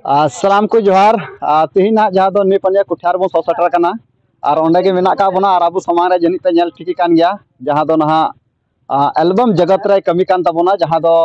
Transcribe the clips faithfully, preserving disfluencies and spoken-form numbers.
ᱟᱨ ᱥᱟᱱᱟᱢ ᱠᱚ ᱡᱚᱦᱟᱨ᱾ ᱟᱨ ᱛᱮᱦᱮᱧ ᱱᱟᱦᱟᱜ ᱡᱟᱦᱟᱸ ᱫᱚ ᱱᱤᱯᱟᱱᱤᱭᱟ ᱠᱩᱴᱷᱤᱭᱟ ᱨᱮᱵᱚᱱ ᱥᱚᱦᱚᱨ ᱥᱮᱴᱮᱨ ᱟᱠᱟᱱᱟ, ᱟᱨ ᱚᱸᱰᱮ ᱜᱮ ᱢᱮᱱᱟᱜ ᱟᱠᱟᱫ ᱵᱚᱱᱟ, ᱟᱨ ᱟᱵᱚ ᱥᱟᱢᱟᱝ ᱨᱮ ᱡᱟᱹᱱᱤᱡ ᱯᱮ ᱧᱮᱞ ᱴᱷᱤᱠ ᱠᱟᱱ ᱜᱮᱭᱟ, ᱡᱟᱦᱟᱸ ᱫᱚ ᱱᱟᱦᱟᱜ, ᱟᱨ, ᱮᱞᱵᱟᱢ ᱡᱚᱜᱚᱛ ᱨᱮᱭ ᱠᱟᱹᱢᱤ ᱠᱟᱱ ᱛᱟᱵᱚᱱᱟ, ᱡᱟᱦᱟᱸ ᱫᱚ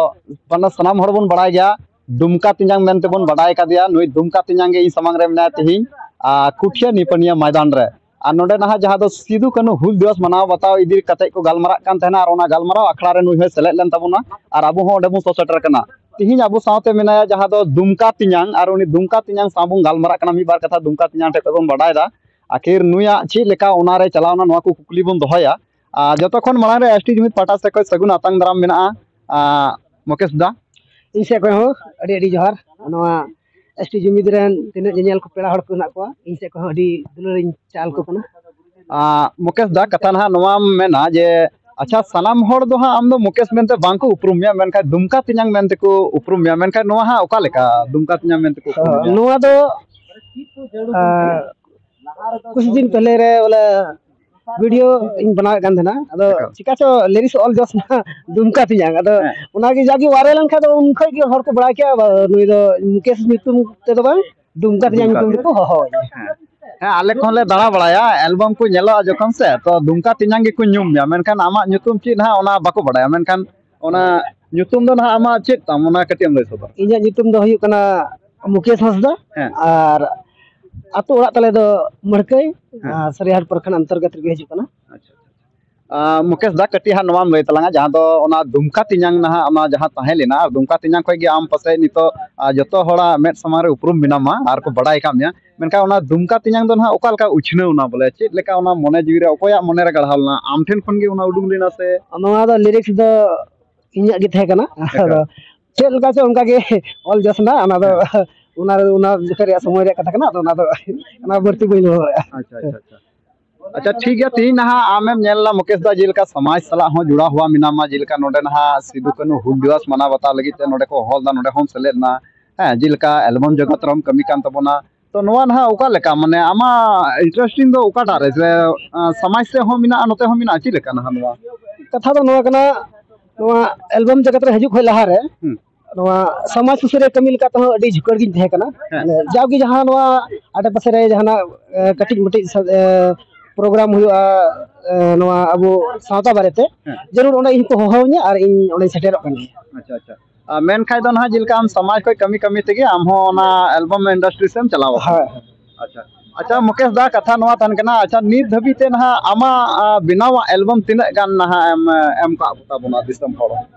ᱢᱟᱱᱮ ᱥᱟᱱᱟᱢ ᱦᱚᱲ ᱵᱚᱱ ᱵᱟᱲᱟᱭ ᱜᱮᱭᱟ, ᱫᱩᱢᱠᱟ ᱛᱮᱧᱟᱝ ᱢᱮᱱᱛᱮ ᱵᱚᱱ ᱵᱟᱰᱟᱭ ᱟᱠᱟᱫᱮᱭᱟ᱾ ᱱᱩᱭ ᱫᱩᱢᱠᱟ ᱛᱮᱧᱟᱝ ᱜᱮ ᱤᱧ ᱥᱟᱢᱟᱝ ᱨᱮ ᱢᱮᱱᱟᱭᱟ ᱛᱮᱦᱮᱧ, ᱟᱨ, ᱠᱩᱴᱷᱤᱭᱟ ᱱᱤᱯᱟᱱᱤᱭᱟ ᱢᱚᱭᱫᱟᱱ ᱨᱮ᱾ ᱟᱨ ᱱᱚᱰᱮ ᱱᱟᱦᱟᱜ ᱡᱟᱦᱟᱸ ᱫᱚ ᱥᱤᱫᱩ ᱠᱟᱹᱱᱦᱩ ᱦᱩᱞ ᱫᱤᱵᱚᱥ ᱢᱟᱱᱟᱣ ᱵᱟᱛᱟᱣ ᱤᱫᱤ ᱠᱟᱛᱮ ᱠᱚ ᱜᱟᱞᱢᱟᱨᱟᱜ ᱠᱟᱱ ᱛᱟᱦᱮᱱᱟ, ᱟᱨ ᱚᱱᱟ ᱜᱟᱞᱢᱟᱨᱟᱣ ᱟᱠᱷᱲᱟ ᱨᱮ ᱱᱩᱭ ᱦᱚᱸᱭ ᱥᱮᱞᱮᱫ ᱞᱮᱱ ᱛᱟᱵᱚᱱᱟ, ᱟᱨ ᱟᱵᱚ ᱦᱚᱸ ᱚᱸᱰᱮ ᱵᱚᱱ ᱥᱚᱦᱚᱨ ᱥᱮᱴᱮᱨ ᱠᱟᱱᱟ᱾ ᱛᱮᱦᱮᱧ ᱟᱵᱚ ᱥᱟᱶᱛᱮ ᱢᱮᱱᱟᱭᱟ ᱡᱟᱦᱟᱸ ᱫᱚ ᱫᱩᱢᱠᱟ ᱛᱮᱧᱟᱝ, ᱟᱨ ᱩᱱᱤ ᱫᱩᱢᱠᱟ ᱛᱮᱧᱟᱝ ᱥᱟᱶ ᱵᱚᱱ ᱜᱟᱞᱢᱟᱨᱟᱜ ᱠᱟᱱᱟ, ᱢᱤᱫ ᱵᱟᱨ ᱠᱟᱛᱷᱟ ᱫᱩᱢᱠᱟ ᱛᱮᱧᱟᱝ ᱴᱷᱮᱱ ᱠᱷᱚᱱ ᱵᱚᱱ ᱵᱟᱰᱟᱭ ᱮᱫᱟ, ᱟᱹᱠᱷᱤᱨ ᱱᱩᱭᱟᱜ ᱪᱮᱫ ᱞᱮᱠᱟ ᱚᱱᱟ ᱨᱮ ᱪᱟᱞᱟᱣᱱᱟ, ᱱᱚᱣᱟ ᱠᱚ ᱠᱩᱠᱞᱤ ᱵᱚᱱ ᱫᱚᱦᱚᱭᱟ᱾ ᱟᱨ ᱡᱚᱛᱚ ᱠᱷᱚᱱ ᱢᱟᱲᱟᱝ ᱨᱮ ᱮᱥ ᱴᱤ ᱡᱩᱢᱤᱫ ᱯᱟᱦᱴᱟ ᱥᱮᱫ ᱠᱷᱚᱱ ᱥᱟᱹᱜᱩᱱ ᱟᱛᱟᱝ ᱫᱟᱨᱟᱢ ᱢᱮᱱᱟᱜᱼᱟ, ᱟᱨ ᱢᱩᱠᱮᱥ ᱫᱟ᱾ ᱤᱧ ᱥᱮᱫ ᱠᱷᱚᱱ ᱦᱚᱸ ᱟᱹᱰᱤ ᱟᱹᱰᱤ ᱡᱚᱦᱟᱨ᱾ ᱱᱚᱣᱟ ᱮᱥ ᱴᱤ ᱡᱩᱢᱤᱫ ᱨᱮᱱ ᱛᱤᱱᱟᱹᱜ ᱧᱮᱧᱮᱞ ᱠᱚ ᱯᱮᱲᱟ ᱦᱚᱲ ᱠᱚ ᱢᱮᱱᱟᱜ ᱠᱚᱣᱟ, ᱤᱧ ᱥᱮᱫ ᱠᱷᱚᱱ ᱦᱚᱸ ᱟᱹᱰᱤ ᱫᱩᱞᱟᱹᱲ ᱤᱧ ᱪᱟᱞ ᱟᱠᱚ ᱠᱟᱱᱟ᱾ ᱟᱨ ᱢᱩᱠᱮᱥ ᱫᱟ, ᱠᱟᱛᱷᱟ ᱱᱟᱦᱟᱜ ᱱᱚᱣᱟᱢ ᱢᱮᱱᱟ ᱡᱮ, ᱟᱪᱪᱷᱟ, ᱥᱟᱱᱟᱢ ᱦᱚᱲ ᱫᱚ ᱦᱟᱸᱜ ᱟᱢ ᱫᱚ ᱢᱩᱠᱮᱥ ᱢᱮᱱᱛᱮ ᱵᱟᱝ ᱠᱚ ᱩᱯᱨᱩᱢ ᱢᱮᱭᱟ, ᱢᱮᱱᱠᱷᱟᱱ ᱫᱩᱢᱠᱟ ᱛᱮᱧᱟᱝ ᱢᱮᱱᱛᱮ ᱠᱚ ᱩᱯᱨᱩᱢ ᱢᱮᱭᱟ, ᱢᱮᱱᱠᱷᱟᱱ ᱱᱚᱣᱟ ᱦᱟᱸᱜ ᱚᱠᱟ ᱞᱮᱠᱟ ᱫᱩᱢᱠᱟ ᱛᱮᱧᱟᱝ ᱢᱮᱱᱛᱮ ᱠᱚ ᱩᱯᱨᱩᱢ ᱢᱮᱭᱟ? ᱱᱚᱣᱟ ᱫᱚ, ᱟᱨ, ᱠᱩᱪ ᱫᱤᱱ ᱯᱮᱦᱞᱮ ᱨᱮ ᱵᱚᱞᱮ ᱵᱷᱤᱰᱤᱭᱳ ᱤᱧ ᱵᱮᱱᱟᱣᱮᱫ ᱠᱟᱱ ᱛᱟᱦᱮᱱᱟ, ᱟᱫᱚ ᱮᱠᱟᱞ᱾ ᱪᱤᱠᱟ ᱪᱚ ᱞᱤᱨᱤᱠᱥ ᱚᱞ ᱡᱚᱥ ᱱᱟ ᱫᱩᱢᱠᱟ ᱛᱮᱧᱟᱝ, ᱟᱫᱚ ᱦᱮᱸ᱾ ᱚᱱᱟᱜᱮ ᱡᱟᱜᱮ ᱣᱟᱭᱨᱟᱞ ᱞᱮᱱᱠᱷᱟᱱ ᱫᱚ ᱩᱱ ᱠᱷᱚᱡ ᱜᱮ ᱦᱚᱲ ᱠᱚ ᱵᱟᱲᱟᱭ ᱠᱮᱭᱟ, ᱵᱟ, ᱱᱩᱭ ᱫᱚ ᱢᱩᱠᱮᱥ ᱧᱩᱛᱩᱢ ᱛᱮᱫᱚ ᱵᱟᱝ, ᱫᱩᱢᱠᱟ ᱛᱮᱧᱟᱝ ᱫᱩᱢᱠᱟ ᱧᱩᱛᱩᱢ ᱛᱮᱧᱟᱝ᱾ ᱛᱮᱠᱚ ᱦᱚᱦᱚ ᱟᱹᱧᱟ᱾ ᱦᱮᱸ᱾ ᱦᱮᱸ, ᱟᱞᱮ ᱠᱚᱦᱚᱸ ᱞᱮ ᱫᱟᱬᱟ ᱵᱟᱲᱟᱭᱟ, ᱮᱞᱵᱟᱢ ᱠᱚ ᱧᱮᱞᱚᱜᱼᱟ ᱡᱚᱠᱷᱚᱱ ᱥᱮ, ᱛᱚ ᱫᱩᱢᱠᱟ ᱛᱮᱧᱟᱝ ᱜᱮᱠᱚ ᱧᱩᱢ ᱢᱮᱭᱟ, ᱢᱮᱱᱠᱷᱟᱱ ᱟᱢᱟᱜ ᱧᱩᱛᱩᱢ ᱪᱮᱫ ᱦᱟᱸᱜ ᱚᱱᱟ ᱵᱟᱠᱚ ᱵᱟᱲᱟᱭᱟ, ᱢᱮᱱᱠᱷᱟᱱ ᱚᱱᱟ ᱧᱩᱛᱩᱢ ᱫᱚ ᱱᱟᱦᱟᱜ ᱟᱢᱟᱜ ᱪᱮᱫ ᱛᱟᱢ, ᱚᱱᱟ ᱠᱟᱹᱴᱤᱡ ᱮᱢ ᱞᱟᱹᱭ ᱥᱚᱫᱚᱨ? ᱤᱧᱟᱹᱜ ᱧᱩᱛᱩᱢ ᱫᱚ ᱦᱩᱭᱩᱜ ᱠᱟᱱᱟ ᱢᱩᱠᱮᱥ ᱦᱟᱸᱥᱫᱟ᱾ ᱦᱮᱸ᱾ ᱟᱨ ᱟᱹᱛᱩ ᱚᱲᱟᱜ ᱛᱟᱞᱮ ᱫᱚ ᱢᱟᱹᱲᱠᱟᱹᱭ, ᱦᱮᱸ᱾ ᱟᱨ ᱥᱟᱹᱨᱤᱭᱟᱦᱟᱴ ᱯᱨᱚᱠᱷᱚᱸᱰ ᱚᱱᱛᱚᱨᱜᱚᱛ ᱨᱮᱜᱮ ᱦᱤᱡᱩᱜ ᱠᱟᱱᱟ᱾ ᱟᱪᱪᱷᱟ, ᱟᱪᱪᱷᱟ᱾ ᱟᱨ ᱢᱩᱠᱮᱥ ᱫᱟ, ᱠᱟᱹᱴᱤᱡ ᱦᱟᱸᱜ ᱱᱚᱣᱟᱢ ᱞᱟᱹᱭ ᱛᱟᱞᱟᱝᱟ, ᱡᱟᱦᱟᱸ ᱫᱚ ᱚᱱᱟ ᱫᱩᱢᱠᱟ ᱛᱮᱧᱟᱝ ᱱᱟᱦᱟᱜ, ᱚᱱᱟ ᱡᱟᱦᱟᱸ ᱛᱟᱦᱮᱸ ᱞᱮᱱᱟ, ᱟᱨ ᱫᱩᱢᱠᱟ ᱛᱮᱧᱟᱝ ᱠᱷᱚᱱ ᱜᱮ ᱟᱢ ᱯᱟᱥᱮᱡ ᱱᱤᱛᱚᱜ, ᱟᱨ, ᱡᱚᱛᱚ ᱦᱚᱲᱟᱜ ᱢᱮᱫ ᱥᱟᱢᱟᱝ ᱨᱮ ᱩᱯᱨᱩᱢ ᱢᱮᱱᱟᱢᱟ ᱟᱨ ᱠᱚ ᱵᱟᱲᱟᱭ ᱠᱟᱜ ᱢᱮᱭᱟ, ᱢᱮᱱᱠᱷᱟᱱ ᱚᱱᱟ ᱫᱩᱢᱠᱟ ᱛᱮᱧᱟᱝ ᱫᱚ ᱱᱟᱦᱟᱜ ᱚᱠᱟ ᱞᱮᱠᱟ ᱩᱪᱷᱱᱟᱹᱣ ᱮᱱᱟ, ᱵᱚᱞᱮ ᱪᱮᱫ ᱞᱮᱠᱟ ᱚᱱᱟ ᱢᱚᱱᱮ ᱡᱤᱣᱤ ᱨᱮ, ᱚᱠᱚᱭᱟᱜ ᱢᱚᱱᱮ ᱨᱮ ᱜᱟᱲᱦᱟᱣ ᱞᱮᱱᱟ, ᱟᱢ ᱴᱷᱮᱱ ᱠᱷᱚᱱ ᱜᱮ ᱚᱱᱟ ᱩᱰᱩᱝ ᱞᱮᱱᱟ ᱥᱮ? ᱱᱚᱣᱟ ᱫᱚ ᱞᱤᱨᱤᱠᱥ ᱫᱚ ᱤᱧᱟᱹᱜ ᱜᱮ ᱛᱟᱦᱮᱸ ᱠᱟᱱᱟ᱾ ᱮᱠᱟᱞ᱾ ᱟᱫᱚ ᱪᱮᱫ ᱞᱮᱠᱟ ᱪᱚ ᱚᱱᱠᱟ ᱜᱮ ᱚᱞ ᱡᱚᱥ ᱮᱱᱟ, ᱚᱱᱟ ᱫᱚ ᱦᱮᱸ᱾ ᱚᱱᱟ, ᱚᱱᱟ ᱡᱚᱠᱷᱚᱱ ᱨᱮᱭᱟᱜ ᱥᱚᱢᱚᱭ ᱨᱮᱭᱟᱜ ᱠᱟᱛᱷᱟ ᱠᱟᱱᱟ, ᱟᱫᱚ ᱚᱱᱟ ᱫᱚ, ᱚᱱᱟ ᱵᱟᱹᱲᱛᱤ ᱵᱟᱹᱧ ᱫᱚᱦᱚ ᱫᱟᱲᱮᱭᱟᱜᱼᱟ᱾ ᱟᱪᱪᱷᱟ, ᱟᱪᱪᱷᱟ, ᱟᱪᱪᱷᱟ᱾ ᱟᱪᱪᱷᱟ, ᱴᱷᱤᱠ ᱜᱮᱭᱟ, ᱛᱮᱦᱮᱧ ᱱᱟᱦᱟᱜ ᱟᱢᱮᱢ ᱧᱮᱞ ᱮᱱᱟ ᱢᱩᱠᱮᱥ ᱫᱟ, ᱡᱮᱞᱮᱠᱟ ᱥᱚᱢᱟᱡᱽ ᱥᱟᱞᱟᱜ ᱦᱚᱸ ᱡᱚᱲᱟᱣ ᱦᱮᱣᱟ ᱢᱮᱱᱟᱢᱟ, ᱡᱮᱞᱮᱠᱟ ᱱᱚᱰᱮ ᱱᱟᱦᱟᱜ ᱥᱤᱫᱩ ᱠᱟᱹᱱᱦᱩ ᱦᱩᱞ ᱫᱤᱵᱚᱥ ᱢᱟᱱᱟᱣ ᱵᱟᱛᱟᱣ ᱞᱟᱹᱜᱤᱫ ᱛᱮ ᱱᱚᱰᱮ ᱠᱚ ᱦᱚᱦᱚ ᱞᱮᱫᱟ, ᱱᱚᱰᱮ ᱦᱚᱸᱢ ᱥᱮᱞᱮᱫ ᱮᱱᱟ, ᱦᱮᱸ, ᱡᱮᱞᱮᱠᱟ ᱮᱞᱵᱟᱢ ᱡᱚᱜᱚᱛ ᱨᱮᱦᱚᱸᱢ ᱠᱟᱹᱢᱤ ᱠᱟᱱ ᱛᱟᱵᱚᱱᱟ, ᱛᱚ ᱱᱚᱣᱟ ᱱᱟᱦᱟᱜ ᱚᱠᱟ ᱞᱮᱠᱟ, ᱢᱟᱱᱮ ᱟᱢᱟᱜ ᱤᱱᱴᱟᱨᱮᱥᱴᱤᱝ ᱫᱚ ᱚᱠᱟᱴᱟᱜ ᱨᱮ, ᱥᱮ, ᱟᱸ, ᱥᱚᱢᱟᱡᱽ ᱥᱮᱫ ᱦᱚᱸ ᱢᱮᱱᱟᱜᱼᱟ, ᱱᱚᱛᱮ ᱦᱚᱸ ᱢᱮᱱᱟᱜᱼᱟ, ᱪᱮᱫ ᱞᱮᱠᱟ ᱱᱟᱦᱟᱜ ᱱᱚᱣᱟ? ᱠᱟᱛᱷᱟ ᱫᱚ ᱱᱚᱣᱟ ᱠᱟᱱᱟ, ᱱᱚᱣᱟ ᱮᱞᱵᱟᱢ ᱡᱚᱜᱚᱛ ᱨᱮ ᱦᱤᱡᱩᱜ ᱠᱷᱚᱱ ᱞᱟᱦᱟᱨᱮ, ᱦᱩᱸ᱾ ᱱᱚᱣᱟ ᱥᱚᱢᱟᱡᱽ ᱥᱩᱥᱟᱹᱨᱤᱭᱟᱹ ᱠᱟᱹᱢᱤ ᱞᱮᱠᱟ ᱛᱮᱦᱚᱸ ᱟᱹᱰᱤ ᱡᱷᱩᱠᱟᱹᱲ ᱜᱤᱧ ᱛᱟᱦᱮᱸ ᱠᱟᱱᱟ᱾ ᱦᱮᱸ᱾ ᱢᱟᱱᱮ ᱡᱟᱣᱜᱮ ᱡᱟᱦᱟᱸ ᱱᱚᱣᱟ ᱟᱰᱮ ᱯᱟᱥᱮ ᱨᱮ ᱡᱟᱦᱟᱱᱟᱜ ᱮ, ᱠᱟᱹᱴᱤᱡ ᱢᱟᱹᱴᱤᱡ ᱥᱟ- ᱮ, ᱯᱨᱳᱜᱨᱟᱢ ᱦᱩᱭᱩᱜᱼᱟ, ᱮ, ᱱᱚᱣᱟ ᱟᱵᱚ ᱥᱟᱶᱛᱟ ᱵᱟᱨᱮᱛᱮ, ᱦᱮᱸ᱾ ᱡᱟᱹᱨᱩᱲ ᱚᱸᱰᱮ ᱤᱧ ᱠᱚ ᱦᱚᱦᱚᱣᱟᱹᱧᱟ ᱟᱨ ᱤᱧ ᱚᱸᱰᱮᱧ ᱥᱮᱴᱮᱨᱚᱜ ᱠᱟᱱ ᱜᱮᱭᱟ᱾ ᱟᱪᱪᱷᱟ, ᱟᱪᱪᱷᱟ᱾ ᱟᱨ ᱢᱮᱱᱠᱷᱟᱡ ᱫᱚ ᱱᱟᱦᱟᱜ ᱡᱮᱞᱮᱠᱟ ᱟᱢ ᱥᱚᱢᱟᱡᱽ ᱠᱷᱚᱱ ᱠᱟᱹᱢᱤ ᱠᱟᱹᱢᱤ ᱛᱮᱜᱮ ᱟᱢ ᱦᱚᱸ ᱚᱱᱟ ᱮᱞᱵᱟᱢ ᱤᱱᱰᱟᱥᱴᱨᱤ ᱥᱮᱫ ᱮᱢ ᱪᱟᱞᱟᱣ ᱟᱠᱟᱱᱟ᱾ ᱦᱳᱭ᱾ ᱟᱪᱪᱷᱟ, ᱟᱪᱪᱷᱟ, ᱢᱩᱠᱮᱥ ᱫᱟ, ᱠᱟᱛᱷᱟ ᱱᱚᱣᱟ ᱛᱟᱦᱮᱱ ᱠᱟᱱᱟ, ᱟᱪᱪᱷᱟ, ᱱᱤᱛ ᱫᱷᱟᱹᱵᱤᱡ ᱛᱮ ᱱᱟᱦᱟᱜ ᱟᱢᱟᱜ ᱟ, ᱵᱮᱱᱟᱣᱟᱜ ᱮᱞᱵᱟᱢ ᱛᱤᱱᱟᱹᱜ ᱜᱟᱱ ᱱᱟᱦᱟᱜ ᱮᱢ ᱮᱢ ᱠᱟᱜ ᱛᱟᱵᱚᱱᱟ ᱫᱤᱥᱚᱢ ᱦᱚᱲ?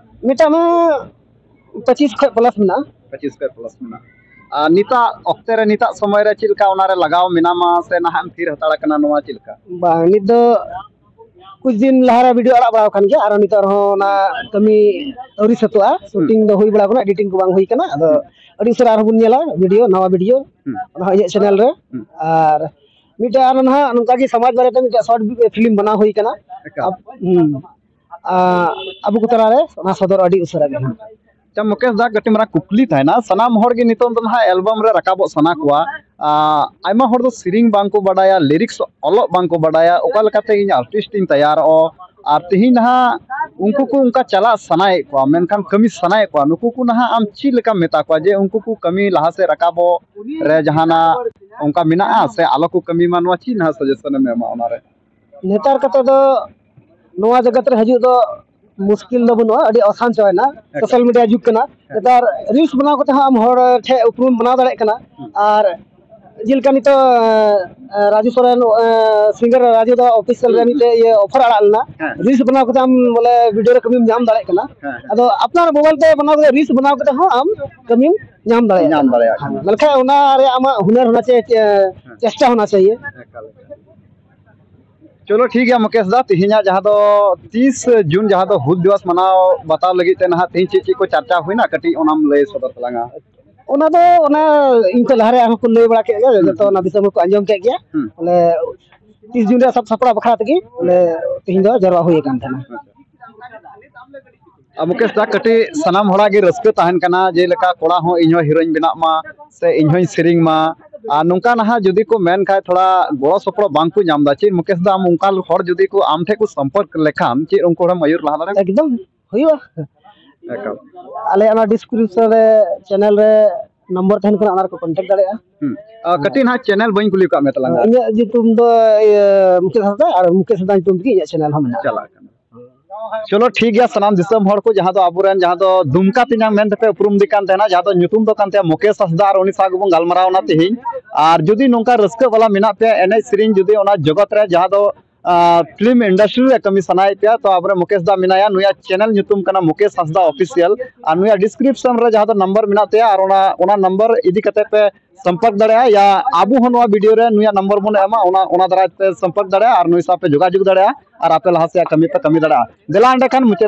ᱢᱤᱫᱴᱟᱝ ᱢᱟ ᱯᱚᱸᱪᱤᱥ ᱠᱷᱚᱱ ᱯᱞᱟᱥ ᱢᱮᱱᱟᱜᱼᱟ᱾ ᱯᱚᱸᱪᱤᱥ ᱠᱷᱚᱱ ᱯᱞᱟᱥ ᱢᱮᱱᱟᱜᱼᱟ᱾ ᱟᱨ ᱱᱤᱛᱟᱜ ᱚᱠᱛᱮ ᱨᱮ, ᱱᱤᱛᱟᱜ ᱥᱚᱢᱚᱭ ᱨᱮ ᱪᱮᱫ ᱞᱮᱠᱟ ᱚᱱᱟᱨᱮ ᱞᱟᱜᱟᱣ ᱢᱮᱱᱟᱢᱟ ᱥᱮ ᱱᱟᱦᱟᱜ ᱮᱢ ᱛᱷᱤᱨ ᱦᱟᱛᱟᱲ ᱟᱠᱟᱱᱟ, ᱱᱚᱣᱟ ᱪᱮᱫ ᱞᱮᱠᱟ? ᱵᱟᱝ, ᱱᱤᱛ ᱫᱚ ᱠᱩᱪ ᱫᱤᱱ ᱞᱟᱦᱟ ᱨᱮ ᱵᱷᱤᱰᱤᱭᱳ ᱟᱲᱟᱜ ᱵᱟᱲᱟ ᱟᱠᱟᱱ ᱜᱮᱭᱟ, ᱟᱨ ᱱᱤᱛᱚᱜ ᱨᱮᱦᱚᱸ ᱚᱱᱟ ᱠᱟᱹᱢᱤ ᱟᱹᱣᱨᱤ ᱥᱟᱹᱛᱚᱜᱼᱟ᱾ ᱥᱩᱴᱤᱝ ᱫᱚ ᱦᱩᱭ ᱵᱟᱲᱟ ᱟᱠᱟᱱᱟ, ᱮᱰᱤᱴᱤᱝ ᱠᱚ ᱵᱟᱝ ᱦᱩᱭ ᱟᱠᱟᱱᱟ᱾ ᱟᱫᱚ ᱦᱩᱸ᱾ ᱟᱹᱰᱤ ᱩᱥᱟᱹᱨᱟ ᱟᱨᱦᱚᱸ ᱵᱚᱱ ᱧᱮᱞᱟ ᱵᱷᱤᱰᱤᱭᱳ, ᱱᱟᱣᱟ ᱵᱷᱤᱰᱤᱭᱳ, ᱦᱩᱸ᱾ ᱚᱱᱟ ᱦᱚᱸ ᱤᱧᱟᱹᱜ ᱪᱮᱱᱮᱞ ᱨᱮ᱾ ᱦᱩᱸ᱾ ᱟᱨ ᱢᱤᱫᱴᱮᱡ ᱟᱨ ᱱᱟᱦᱟᱜ ᱱᱚᱝᱠᱟ ᱜᱮ ᱥᱚᱢᱟᱡᱽ ᱵᱟᱨᱮᱛᱮ ᱢᱤᱫᱴᱮᱡ ᱥᱚᱨᱴ ᱯᱷᱤᱞᱢ ᱵᱮᱱᱟᱣ ᱦᱩᱭ ᱟᱠᱟᱱᱟ᱾ ᱮᱠᱟᱞ᱾ ᱟᱵ-, ᱦᱩᱸ᱾ ᱟ, ᱟᱵᱚ ᱠᱚ ᱛᱟᱞᱟᱨᱮ ᱚᱱᱟ ᱥᱚᱫᱚᱨ ᱟᱹᱰᱤ ᱩᱥᱟᱹᱨᱟ ᱜᱮ ᱦᱟᱸᱜ᱾ ᱟᱪᱪᱷᱟ, ᱢᱩᱠᱮᱥ ᱫᱟ, ᱠᱟᱹᱴᱤᱡ ᱢᱟᱨᱟᱝ ᱠᱩᱠᱞᱤ ᱛᱟᱦᱮᱱᱟ, ᱥᱟᱱᱟᱢ ᱦᱚᱲ ᱜᱮ ᱱᱤᱛᱚᱝ ᱫᱚ ᱱᱟᱦᱟᱜ ᱮᱞᱵᱟᱢ ᱨᱮ ᱨᱟᱠᱟᱵᱚᱜ ᱥᱟᱱᱟ ᱠᱚᱣᱟ᱾ ᱟ, ᱟᱭᱢᱟ ᱦᱚᱲ ᱫᱚ ᱥᱮᱨᱮᱧ ᱵᱟᱝ ᱠᱚ ᱵᱟᱰᱟᱭᱟ, ᱞᱤᱨᱤᱠᱥ ᱚᱞᱚᱜ ᱵᱟᱝ ᱠᱚ ᱵᱟᱰᱟᱭᱟ, ᱚᱠᱟ ᱞᱮᱠᱟᱛᱮ ᱤᱧ ᱟᱨᱴᱤᱥᱴ ᱤᱧ ᱛᱮᱭᱟᱨᱚᱜᱼᱟ᱾ ᱟᱨ ᱛᱮᱦᱮᱧ ᱱᱟᱦᱟᱜ ᱩᱱᱠᱩ ᱠᱚ ᱚᱱᱠᱟ ᱪᱟᱞᱟᱜ ᱥᱟᱱᱟᱭᱮᱫ ᱠᱚᱣᱟ, ᱢᱮᱱᱠᱷᱟᱱ ᱠᱟᱹᱢᱤ ᱥᱟᱱᱟᱭᱮᱫ ᱠᱚᱣᱟ, ᱱᱩᱠᱩ ᱠᱚ ᱱᱟᱦᱟᱜ ᱟᱢ ᱪᱮᱫ ᱞᱮᱠᱟᱢ ᱢᱮᱛᱟ ᱠᱚᱣᱟ ᱡᱮ ᱩᱱᱠᱩ ᱠᱚ ᱠᱟᱹᱢᱤ ᱞᱟᱦᱟ ᱥᱮᱫ ᱨᱟᱠᱟᱵᱚᱜ ᱨᱮ ᱡᱟᱦᱟᱱᱟᱜ ᱚᱱᱠᱟ ᱢᱮᱱᱟᱜᱼᱟ ᱥᱮ ᱟᱞᱚ ᱠᱚ ᱠᱟᱹᱢᱤ ᱢᱟ, ᱱᱚᱣᱟ ᱪᱮᱫ ᱱᱟᱦᱟᱜ ᱥᱟᱡᱮᱥᱚᱱ ᱮᱢ ᱮᱢᱟ ᱚᱱᱟᱨᱮ? ᱱᱮᱛᱟᱨ ᱠᱟᱛᱮ ᱫᱚ ᱱᱚᱣᱟ ᱡᱚᱜᱚᱛ ᱨᱮ ᱦᱤᱡᱩᱜ ᱫᱚ ᱢᱩᱥᱠᱤᱞ ᱫᱚ ᱵᱟᱹᱱᱩᱜᱼᱟ, ᱟᱹᱰᱤ ᱟᱥᱟᱱ ᱪᱟᱵᱟᱭᱮᱱᱟ᱾ ᱦᱮᱸ᱾ ᱥᱳᱥᱟᱞ ᱢᱤᱰᱤᱭᱟ ᱡᱩᱜᱽ ᱠᱟᱱᱟ᱾ ᱦᱮᱸ᱾ ᱱᱮᱛᱟᱨ ᱨᱤᱞᱥ ᱵᱮᱱᱟᱣ ᱠᱟᱛᱮ ᱦᱚᱸ ᱟᱢ ᱦᱚᱲ ᱴᱷᱮᱱ ᱩᱯᱨᱩᱢ ᱵᱮᱱᱟᱣ ᱫᱟᱲᱮᱭᱟᱜ ᱠᱟᱱᱟ᱾ ᱦᱩᱸ᱾ ᱟᱨ ᱡᱮᱞᱮᱠᱟ ᱱᱤᱛᱚᱜ, ᱮ, ᱨᱟᱡᱩ ᱥᱚᱨᱮᱱ, ᱮ, ᱥᱤᱝᱜᱟᱨ ᱨᱟᱡᱩ ᱫᱟ ᱚᱯᱷᱤᱥᱤᱭᱟᱞ ᱨᱮ ᱦᱩᱸ᱾ ᱢᱤᱫᱴᱮᱡ ᱤᱭᱟᱹ ᱚᱯᱷᱟᱨ ᱟᱲᱟᱜ ᱞᱮᱱᱟ᱾ ᱦᱮᱸ᱾ ᱨᱤᱞᱥ ᱵᱮᱱᱟᱣ ᱠᱟᱛᱮ ᱟᱢ ᱵᱚᱞᱮ ᱵᱷᱤᱰᱤᱭᱳ ᱨᱮ ᱠᱟᱹᱢᱤᱢ ᱧᱟᱢ ᱫᱟᱲᱮᱭᱟᱜ ᱠᱟᱱᱟ᱾ ᱦᱮᱸ, ᱦᱮᱸ᱾ ᱟᱫᱚ ᱟᱯᱱᱟᱨ ᱢᱳᱵᱟᱭᱤᱞ ᱛᱮ ᱵᱮᱱᱟᱣ ᱠᱟᱛᱮ ᱨᱤᱞᱥ ᱵᱮᱱᱟᱣ ᱠᱟᱛᱮ ᱦᱚᱸ ᱟᱢ ᱠᱟᱹᱢᱤᱢ ᱧᱟᱢ ᱫᱟᱲᱮᱭᱟᱜ ᱧᱟᱢ ᱠᱟᱱᱟ᱾ ᱫᱟᱲᱮᱭᱟᱜ ᱠᱟᱱᱟ᱾ ᱢᱮᱱᱠᱷᱟᱱ ᱚᱱᱟ ᱨᱮᱭᱟᱜ ᱟᱢᱟᱜ ᱦᱩᱱᱟᱹᱨ ᱦᱚᱸ ᱪᱮᱫ, ᱮ, ᱦᱮᱸ᱾ ᱪᱮᱥᱴᱟ ᱦᱳᱱᱟ ᱪᱟᱦᱤᱭᱮ᱾ ᱮᱠᱟᱞ, ᱮᱠᱟᱞ᱾ ᱪᱚᱞᱚ ᱴᱷᱤᱠ ᱜᱮᱭᱟ ᱢᱩᱠᱮᱥ ᱫᱟ, ᱛᱮᱦᱮᱧᱟᱜ ᱡᱟᱦᱟᱸ ᱫᱚ ᱛᱤᱥ ᱡᱩᱱ, ᱡᱟᱦᱟᱸ ᱫᱚ ᱦᱩᱞ ᱫᱤᱵᱚᱥ ᱢᱟᱱᱟᱣ ᱵᱟᱛᱟᱣ ᱞᱟᱹᱜᱤᱫ ᱛᱮ ᱱᱟᱦᱟᱜ ᱛᱮᱦᱮᱧ ᱪᱮᱫ ᱪᱮᱫ ᱠᱚ ᱪᱟᱨᱪᱟ ᱦᱩᱭᱱᱟ, ᱠᱟᱹᱴᱤᱡ ᱚᱱᱟᱢ ᱞᱟᱹᱭ ᱥᱚᱫᱚᱨ ᱛᱟᱞᱟᱝᱟ᱾ ᱚᱱᱟ ᱫᱚ ᱚᱱᱟ ᱤᱧ ᱠᱷᱚᱱ ᱞᱟᱦᱟᱨᱮ ᱟᱨᱦᱚᱸ ᱠᱚ ᱞᱟᱹᱭ ᱵᱟᱲᱟ ᱠᱮᱫ ᱜᱮᱭᱟ, ᱦᱩᱸ᱾ ᱡᱚᱛᱚ ᱚᱱᱟ ᱫᱤᱥᱚᱢ ᱦᱚᱲ ᱠᱚ ᱟᱸᱡᱚᱢ ᱠᱮᱫ ᱜᱮᱭᱟ᱾ ᱦᱩᱸ᱾ ᱵᱚᱞᱮ ᱛᱤᱥ ᱡᱩᱱ ᱨᱮᱭᱟᱜ ᱥᱟᱯ ᱥᱟᱯᱲᱟᱣ ᱵᱟᱠᱷᱨᱟ ᱛᱮᱜᱮ ᱵᱚᱞᱮ ᱛᱮᱦᱮᱧ ᱫᱚ ᱡᱟᱨᱣᱟ ᱦᱩᱭ ᱟᱠᱟᱱ ᱛᱟᱦᱮᱱᱟ᱾ ᱟᱨ ᱢᱩᱠᱮᱥ ᱫᱟ, ᱠᱟᱹᱴᱤᱡ ᱥᱟᱱᱟᱢ ᱦᱚᱲᱟᱜ ᱜᱮ ᱨᱟᱹᱥᱠᱟᱹ ᱛᱟᱦᱮᱱ ᱠᱟᱱᱟ, ᱡᱮᱞᱮᱠᱟ ᱠᱚᱲᱟ ᱦᱚᱸ ᱤᱧ ᱦᱚᱸ ᱦᱤᱨᱳᱧ ᱵᱮᱱᱟᱜ ᱢᱟ ᱥᱮ ᱤᱧ ᱦᱚᱸᱧ ᱥᱮᱨᱮᱧ ᱢᱟ᱾ ᱟᱨ ᱱᱚᱝᱠᱟ ᱱᱟᱦᱟᱜ ᱡᱩᱫᱤ ᱠᱚ ᱢᱮᱱ ᱠᱷᱟᱡ ᱛᱷᱚᱲᱟ ᱜᱚᱲᱚ ᱥᱚᱯᱚᱦᱚᱫ ᱵᱟᱝ ᱠᱚ ᱧᱟᱢ ᱮᱫᱟ, ᱪᱮᱫ ᱢᱩᱠᱮᱥ ᱫᱟ, ᱟᱢ ᱚᱱᱠᱟ ᱦᱚᱲ ᱡᱩᱫᱤ ᱠᱚ ᱟᱢ ᱴᱷᱮᱱ ᱠᱚ ᱥᱚᱢᱯᱚᱨᱠ ᱞᱮᱠᱷᱟᱱ ᱪᱮᱫ ᱩᱱᱠᱩ ᱦᱚᱲᱮᱢ ᱟᱹᱭᱩᱨ ᱞᱟᱦᱟ ᱫᱟᱲᱮᱭᱟᱜᱼᱟ? ᱮᱠᱫᱚᱢ ᱦᱩᱭᱩᱜᱼᱟ᱾ ᱮᱠᱟᱞ᱾ ᱟᱞᱮᱭᱟᱜ ᱚᱱᱟ ᱰᱤᱥᱠᱨᱤᱯᱥᱚᱱ ᱨᱮ ᱪᱮᱱᱮᱞ ᱨᱮ ᱱᱚᱢᱵᱚᱨ ᱛᱟᱦᱮᱱ ᱠᱟᱱᱟ, ᱚᱱᱟ ᱨᱮᱠᱚ ᱠᱚᱱᱴᱟᱠᱴ ᱫᱟᱲᱮᱭᱟᱜᱼᱟ᱾ ᱦᱩᱸ᱾ ᱟᱨ ᱠᱟᱹᱴᱤᱡ ᱱᱟᱦᱟᱜ ᱪᱮᱱᱮᱞ ᱵᱟᱹᱧ ᱠᱩᱞᱤ ᱟᱠᱟᱫ ᱢᱮ ᱛᱟᱞᱟᱝᱟ᱾ ᱤᱧᱟᱹᱜ ᱧᱩᱛᱩᱢ ᱫᱚ, ᱤᱭᱟᱹ, ᱢᱩᱠᱮᱥ ᱦᱟᱸᱥᱫᱟ, ᱟᱨ ᱢᱩᱠᱮᱥ ᱦᱟᱸᱥᱫᱟ ᱧᱩᱛᱩᱢ ᱛᱮᱜᱮ ᱤᱧᱟᱹᱜ ᱪᱮᱱᱮᱞ ᱦᱚᱸ ᱢᱮᱱᱟᱜᱼᱟ᱾ ᱪᱟᱞᱟᱜ ᱠᱟᱱᱟ᱾ ᱪᱚᱞᱚ, ᱴᱷᱤᱠ ᱜᱮᱭᱟ, ᱥᱟᱱᱟᱢ ᱫᱤᱥᱚᱢ ᱦᱚᱲ ᱠᱚ, ᱡᱟᱦᱟᱸ ᱫᱚ ᱟᱵᱚᱨᱮᱱ, ᱡᱟᱦᱟᱸ ᱫᱚ ᱫᱩᱢᱠᱟ ᱛᱮᱧᱟᱝ ᱢᱮᱱ ᱛᱮᱯᱮ ᱩᱯᱨᱩᱢ ᱫᱮ ᱠᱟᱱ ᱛᱟᱦᱮᱱᱟ, ᱡᱟᱦᱟᱸ ᱫᱚ ᱧᱩᱛᱩᱢ ᱫᱚ ᱠᱟᱱ ᱛᱟᱭᱟ ᱢᱩᱠᱮᱥ ᱦᱟᱸᱥᱫᱟ, ᱟᱨ ᱩᱱᱤ ᱥᱟᱶ ᱜᱮᱵᱚᱱ ᱜᱟᱞᱢᱟᱨᱟᱣ ᱮᱱᱟ ᱛᱮᱦᱮᱧ᱾ ᱟᱨ ᱡᱩᱫᱤ ᱱᱚᱝᱠᱟ ᱨᱟᱹᱥᱠᱟᱹ ᱵᱟᱞᱟ ᱢᱮᱱᱟᱜ ᱯᱮᱭᱟ ᱮᱱᱮᱡ ᱥᱮᱨᱮᱧ, ᱡᱩᱫᱤ ᱚᱱᱟ ᱡᱚᱜᱚᱛ ᱨᱮ, ᱡᱟᱦᱟᱸ ᱫᱚ ᱯᱷᱤᱞᱢ ᱤᱱᱰᱟᱥᱴᱨᱤ ᱨᱮ ᱠᱟᱹᱢᱤ ᱥᱟᱱᱟᱭᱮᱫ ᱯᱮᱭᱟ, ᱛᱚ ᱟᱵᱚᱨᱮᱱ ᱢᱩᱠᱮᱥ ᱫᱟ ᱢᱮᱱᱟᱭᱟ, ᱱᱩᱭᱟᱜ ᱪᱮᱱᱮᱞ ᱧᱩᱛᱩᱢ ᱠᱟᱱᱟ ᱢᱩᱠᱮᱥ ᱦᱟᱸᱥᱫᱟ ᱚᱯᱷᱤᱥᱤᱭᱟᱞ, ᱟᱨ ᱱᱩᱭᱟᱜ ᱰᱤᱥᱠᱨᱤᱯᱥᱚᱱ ᱨᱮ ᱡᱟᱦᱟᱸ ᱫᱚ ᱱᱟᱢᱵᱟᱨ ᱢᱮᱱᱟᱜ ᱛᱟᱭᱟ, ᱟᱨ ᱚᱱᱟ, ᱚᱱᱟ ᱱᱟᱢᱵᱟᱨ ᱤᱫᱤ ᱠᱟᱛᱮ ᱯᱮ ᱥᱚᱢᱯᱚᱨᱠ ᱫᱟᱲᱮᱭᱟᱜᱼᱟ, ᱭᱟ ᱟᱵᱚ ᱦᱚᱸ ᱱᱚᱣᱟ ᱵᱷᱤᱰᱤᱭᱳ ᱨᱮ ᱱᱩᱭᱟᱜ ᱱᱟᱢᱵᱟᱨ ᱵᱚᱱ ᱮᱢᱟ, ᱚᱱᱟ, ᱚᱱᱟ ᱫᱟᱨᱟᱭ ᱛᱮ ᱥᱚᱢᱯᱚᱨᱠ ᱫᱟᱲᱮᱭᱟᱜᱼᱟ ᱟᱨ ᱱᱩᱭ ᱥᱟᱶ ᱯᱮ ᱡᱳᱜᱟᱡᱳᱜᱽ ᱫᱟᱲᱮᱭᱟᱜᱼᱟ ᱟᱨ ᱟᱯᱮ ᱞᱟᱦᱟ ᱥᱮᱫ ᱠᱟᱹᱢᱤ ᱯᱮ ᱠᱟᱹᱢᱤ ᱫᱟᱲᱮᱭᱟᱜᱼᱟ᱾ ᱫᱮᱞᱟ ᱮᱸᱰᱮᱠᱷᱟᱱ ᱢᱩᱪᱟᱹᱫ ᱨᱮ